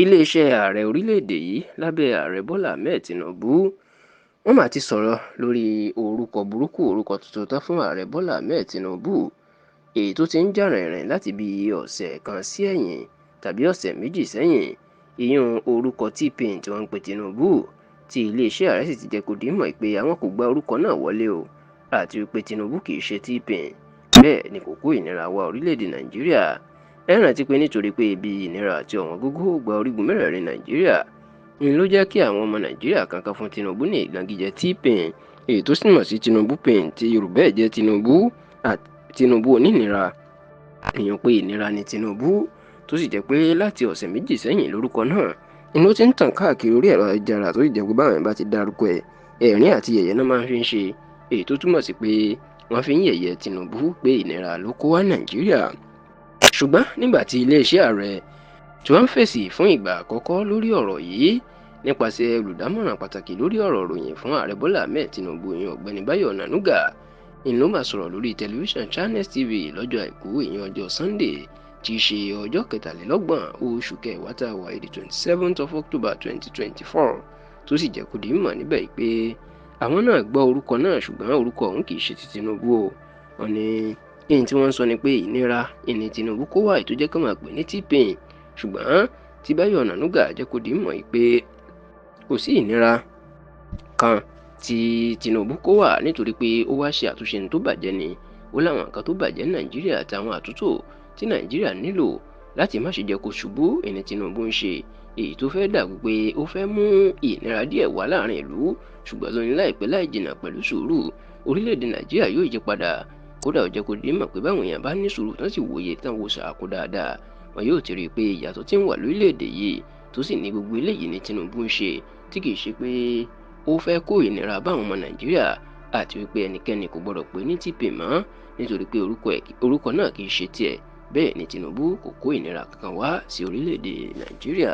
Iléeṣẹ́ ààrẹ orílẹ̀-èdè yìí lábẹ́ Ààrẹ Bọ́lá Ahmed Tinubu, wọ́n mà ti sọ̀rọ̀ lórí orúkọ burúkú, orúkọ tuntun tán fún Ààrẹ Bọ́lá Ahmed Tinubu, èyí tó ti ń jà rìnrìn láti bí ọ̀sẹ̀ kan sí ẹ̀yìn tàbí ọ̀sẹ̀ 2 sẹ́yìn. Ìyún orúkọ T-Pain tí wọ́n ń pe Tinubu, tí iléeṣẹ́ ààrẹ sì ti jẹ́ kó di mọ̀ pé àwọn kò gba orúkọ náà wọlé o, àti wípé Tinubu kì í ṣe T-Pain, bẹ́ẹ̀ ni kò kó ìnira wá orílẹ̀-èdè Nàìjíríà. Ẹ rántí pé nítorí pé ibi ìnira àti ọ̀wọ́n gógó gba orígun mẹ́rẹ̀ẹ̀rin Nàìjíríà ń ló jẹ́ kí àwọn ọmọ Nàìjíríà kankan fún Tinubu ní ìgangijẹ T-Pain, èyí tó sì mọ̀ sí Tinubu Pain, tí Yorùbá ẹ̀ jẹ́ Tinubu, Tinubu onínira, èèyàn pé ìnira ni Tinubu, tó sì jẹ́ pé láti ọ̀sẹ̀ 2 sẹ́yìn lórúkọ náà inú ti ń tàn káàkiri orí ẹ̀rọ ayélujára, tó sì jẹ́ pé báwọn bá ti dárúkọ ẹ̀, ẹ̀rín àti yẹ̀yẹ́ náà máa fi ń ṣe, èyí tó túmọ̀ sí pé wọ́n fi ń yẹ̀yẹ́ Tinubu pé ìnira ló kó wá Nàìjíríà. Ṣùgbọ́n nígbà tí iléeṣẹ́ ààrẹ tí wọ́n ń fèsì fún ìgbà àkọ́kọ́ lórí ọ̀rọ̀ yìí nípasẹ̀ olùdámọ̀ràn pàtàkì lórí ọ̀rọ̀ ìròyìn fún Ààrẹ Bọ́lá Ahmed Tinubu, ìyẹn Ọ̀gbẹ́ni Báyọ̀ Ọ̀nànúgà, ìlú máa sọ̀rọ̀ lórí tẹlifíṣàn Channels TV lọ́jọ́ Àìkú, ìyẹn ọjọ́ Sunday, tí í ṣe ọjọ́ 23 oṣù kẹwàá tá a wà, the 27th of October 2024, tó sì jẹ́ kó di mọ̀ níbẹ̀ pé àwọn náà gbọ́ orúkọ náà, ṣùgbọ́n orúkọ ọ̀hún kì í ṣe ti Tinubu o. Wọ́n ní èyí tí wọ́n ń sọ ni pé ìnira ìní Tinubu kó wá, ètò jẹ́ kó máa pè ní T-Pain, ṣùgbọ́n tí Báyọ̀ Ọ̀nànúgà jẹ́ kó di mọ̀ pé kò sí ìnira kan tí Tinubu kó wá, nítorí pé ó wá ṣe àtúnṣe ní tó bàjẹ́ ni. Ó láwọn nǹkan tó bàjẹ́ ní Nàìjíríà àtàwọn àtúntò tí Nàìjíríà nílò láti má ṣe jẹ́ kó ṣubú ìní Tinubu ń ṣe, èyí tó fẹ́ dà pé ó fẹ́ mú ìnira díẹ̀ wá láàrin ìlú, ṣùgbọ́n lóní láìpẹ́ láì jìnnà pẹ̀lú sùúrù orílẹ̀-èdè Nàìjíríà yóò yí padà. Kódà ó jẹ́ kó di mọ̀ pé báwọn èèyàn bá ní sùúrù tán sì wòye tán wo sàkó dáadáa, wọn yóò ti rí i pé ìyàtọ̀ tí ń wà lórílẹ̀-èdè yìí, tó sì ní gbogbo eléyìí ní Tinubu ń ṣe, tí kì í ṣe pé ó fẹ́ kó ìnira báwọn ọmọ Nàìjíríà, àti wípé ẹnikẹ́ni kò gbọ́dọ̀ pè ní T-Pain mọ́, nítorí pé orúkọ náà kì í ṣe tiẹ̀. Bẹ́ẹ̀ ni Tinubu kò kó ìnira kankan wá sí orílẹ̀-èdè Nàìjíríà.